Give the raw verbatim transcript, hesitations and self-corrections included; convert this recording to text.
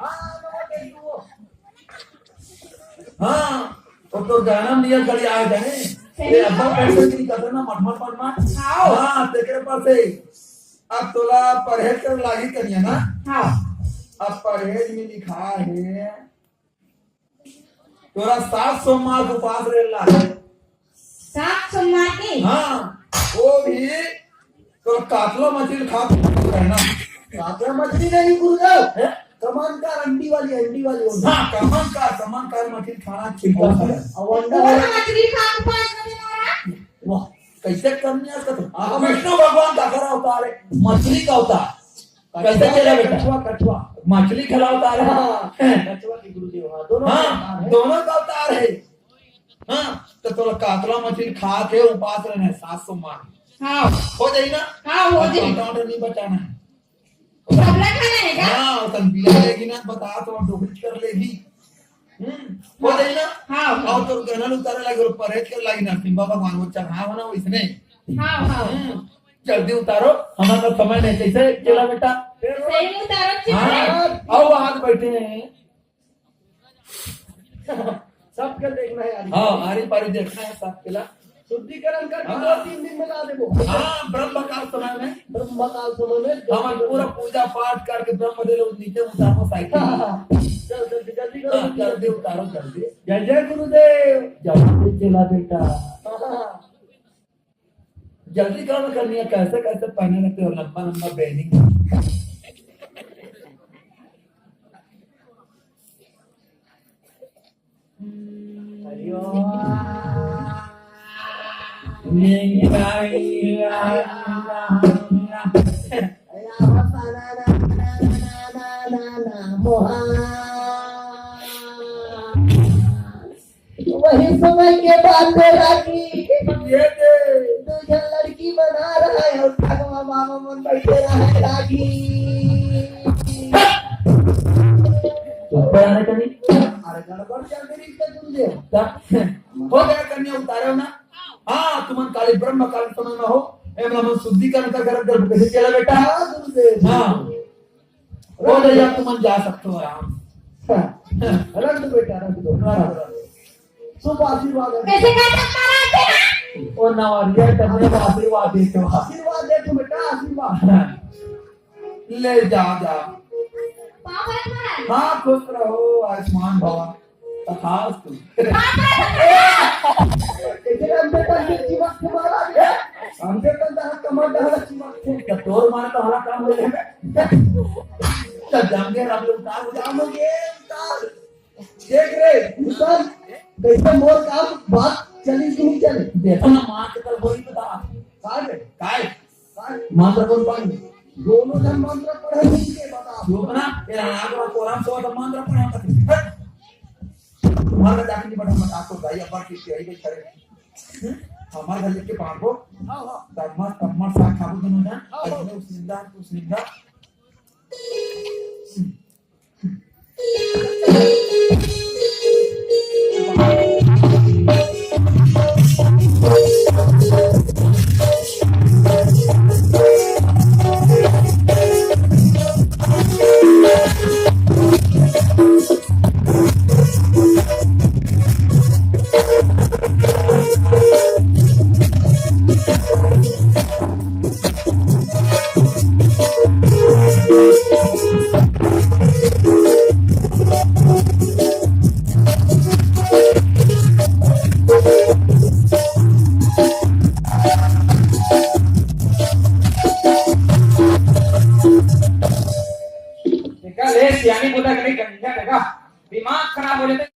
हाँ, नवा टेम्पू। हाँ, वो तो गाना नियर करी आए जाने। सही ये अब्बा बात। पैसे की कदर ना मटमट मटमट। हाँ। हाँ, तेकरे पास है। अब तोला परहेज कर लागी करिया ना। हाँ। अब परहेज में लिखा है, तोरा सात सोमवार के उपास रहला है। सात सोमवार के? हाँ, वो भी तोरा कातला मछली खा रहना। कातला मछली नहीं गुरुदेव, हैं? कमनकार अंडी वाली, अंडी वाली होती। हाँ, कमनकार, कमनकार मछली खाना छिलका खाना। और अंडा वो वाला मछली खा उपास में रहना। वाह, कैसे करनी है इसका तो? हाँ, विष्णु भगवान का करा अवतार है, मछली का अवतार। कैसे चला बेटा? कछुआ, कछुआ। मछली खिलाओ तारा। हाँ, कछुआ की गुरुदेव, हाँ, दोनों हाँ, का अवतार है। दोनों का अवतार है। हाँ, तो तोला कातला मछली खा के उपास रहना है, सात सोमवार। हाँ। हो जाई ना? हाँ, हो जाई। कांटा वाटा नहीं बचाना है। सबला खाना है क्या? हाँ, तन बिया लेगी ना, बता तो डोकरी कर लेगी। हम्म, हो जाई ना? हाँ, हाँ। और तो गहना उतारे लागे, परहेज कर लागी ना, सिम्बा भगवान वो चढ़ा होना वैसने। हाँ, हाँ। हम्म, जल्दी उतारो, हमारा तो समय नहीं, कैसे चला बेटा? सही उतारो, चिल्ला। हाँ, आओ, हाथ बैठे हैं। सबके देखना है यार। हाँ, आरी पारी देखना है सबके ला। शुद्धिकरण करके हाँ। दो तीन दिन में ला देबो। हाँ, ब्रह्मकाल समय में। ब्रह्मकाल समय में। हम पूरा पूजा पाठ करके ब्रह्म दे लो, नीचे उतारो साइकिल। हाँ, हाँ। चल, जल्दी, जल्दी करो, हाँ, जल्दी। जल्दी उतारो, जल्दी। जय जय गुरुदेव। जल्दी चला बेटा। हाँ, हाँ। जल्दी काम करनी है, कैसे कैसे पहने रहते हो, लंबा लंबा बेनी। वही समय के बात है रागी। ये दे। दू झन लड़की बना रहा है और भगवा मामा मन बैठे रहे रागी। ऊपर आने का नहीं? अरे गड़बड़ चल रही है गुरुदेव। क्या? हो गया कन्या उतारे हो ना? हाँ, तुमन काली ब्रह्म काल समय में हो, एमला मन शुद्धिकरण कर, कर, कर, कैसे चला बेटा? हाँ, गुरुदेव। हाँ। हो गया, तुमन जा सकते हो आराम से। हाँ। रख दो बेटा, रख दो। हाँ। शुभ आशीर्वाद है। कैसे कर सकता है तेरा? ओ नवरिया, तब आशीर्वाद दे दो। आशीर्वाद दे दो बेटा, आशीर्वाद। हाँ। ले जा, जा। पाँव है तुम्हारा? हाँ, खुश रहो, आयुष्मान भवा। तथास्तु। पाँव है तुम्हारा? इतने हम पे तक चिमक के मारा। हम पे तक कमर डाला चिमक के। तो तोर मार तो हला काम हो जाएगा। तो जाम दे, हम लोग उतार, उतार। जाम हो गए, उतार। देख रे, भूषण, कैसे मोर काम बात चली कि नहीं चली? देखो ना, माँ के तरफ वही बता। काय रे? काय? काय? मंत्र कौन पढ़ी? दोनों जन मंत्र पढ़े मिलके बता। जो ना, तेरा आग ला कोराम सो तो मंत्र पढ़ा था। हट। तुम्हारा जाके नहीं पढ़ा, मत आपको गाई अब्बा की तैयारी में खड़े। हम्म? हमारे घर लेके पाँच को। हाँ, हाँ। तब मत, तब मत साथ खाबो दोनों जन। हाँ, हाँ। अरे, उस निंदा, उस निंदा। देखा ले, सियानी बोला करे, गंजा देखा, दिमाग खराब हो जाता है।